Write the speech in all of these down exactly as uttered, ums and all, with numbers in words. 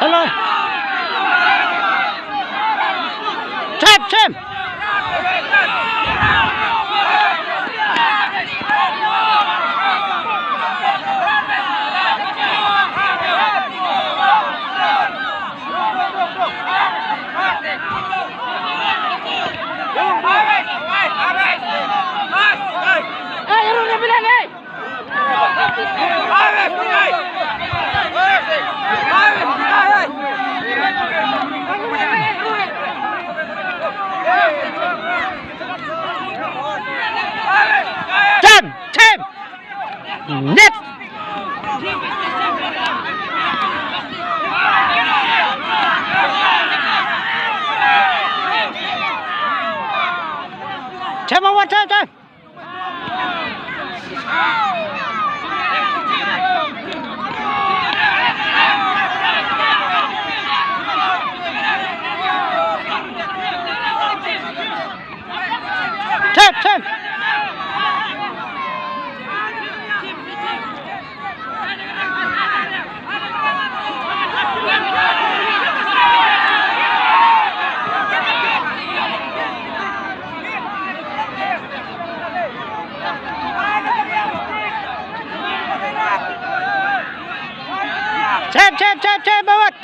Hello. Chem, chem. Chem! Chem! Net! Chem, chem, chem! Chem, chem. Chem, chem, chem, chem, Mohammad.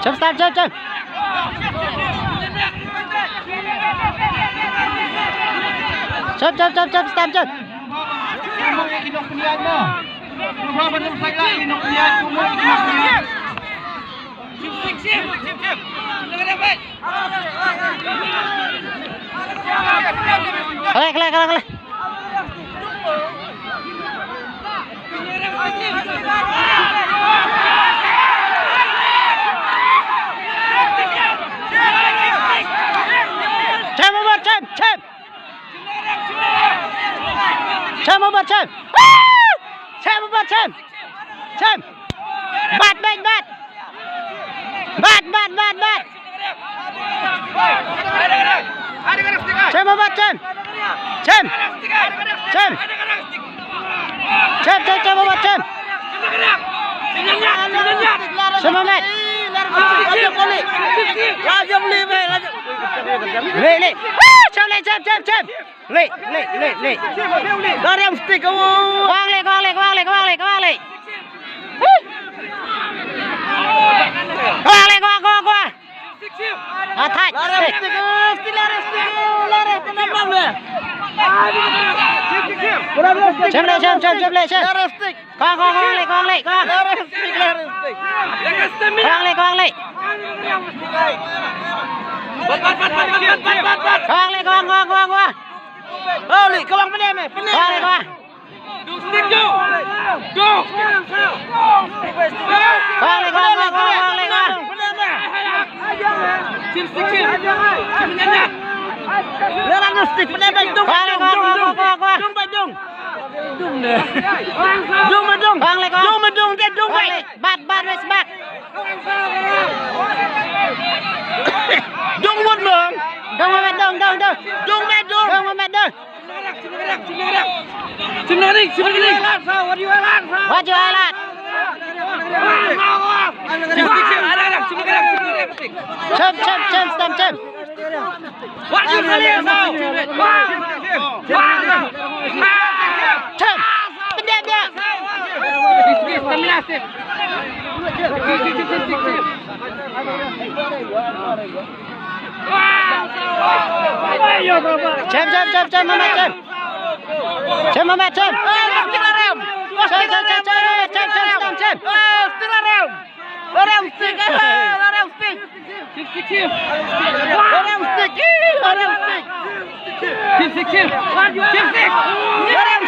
Chem, stop, chem, chem. Chem, chem, chem, chem, stop, chem. Khlei, khlei, khlei, khlei. Chem, Mohammad, chem, chem. Chem, Mohammad, chem. Chem, Mohammad, chem. Chem. Bat, bat, bat. Bat, bat, bat, bat. Chem, Mohammad, chem. Chem. Chem. Chem, chem, chem, Mohammad, chem. Chem, Mohammad. Leh, leh. Chem, leh, chem, chem, chem. Leh, leh, leh, leh. Larem stick, oh. Kwang leh, kwang leh, kwang leh, kwang leh, kwang leh. Kwang leh, kwang, kwang, kwang. Athai. Larem stick, oh, stick, larem stick, oh, larem stick, larem stick. Chem leh, chem, chem, chem leh, chem. Larem stick. Kwang, kwang, kwang leh, kwang leh, kwang. Larem stick, larem stick. Kwang leh, kwang leh. Kwang leh, kwang, kwang, kwang, kwang. Oh, leh, kwang pyneh me, pyneh. Kwang leh, kwang. Kwang leh, kwang, kwang, kwang, kwang leh, kwang. Larem stick, pyneh me, dung, dung, dung, dung, dung, dung. Dung de. Dung me dung. Kwang leh, kwang. Dung me dung de, dung me. Kwang leh. Bat, bat, wes, bat. Dung me dung. Dung me dung, dung, dung. Dung me dung. Dung me dung. Chim na ring, chim na ring. What you want, sir? What you want, sir? What you want, sir? Chim, chim, chim, stamp, chim. Chim. Pendek dia. Chim, chim, chim, chim, Mamat, chim. Chim, Mamat, chim. Chim, chim, chim, chim, chim, chim, chim, chim. Six him. One arm stick. One arm stick. Keep six him. Keep six.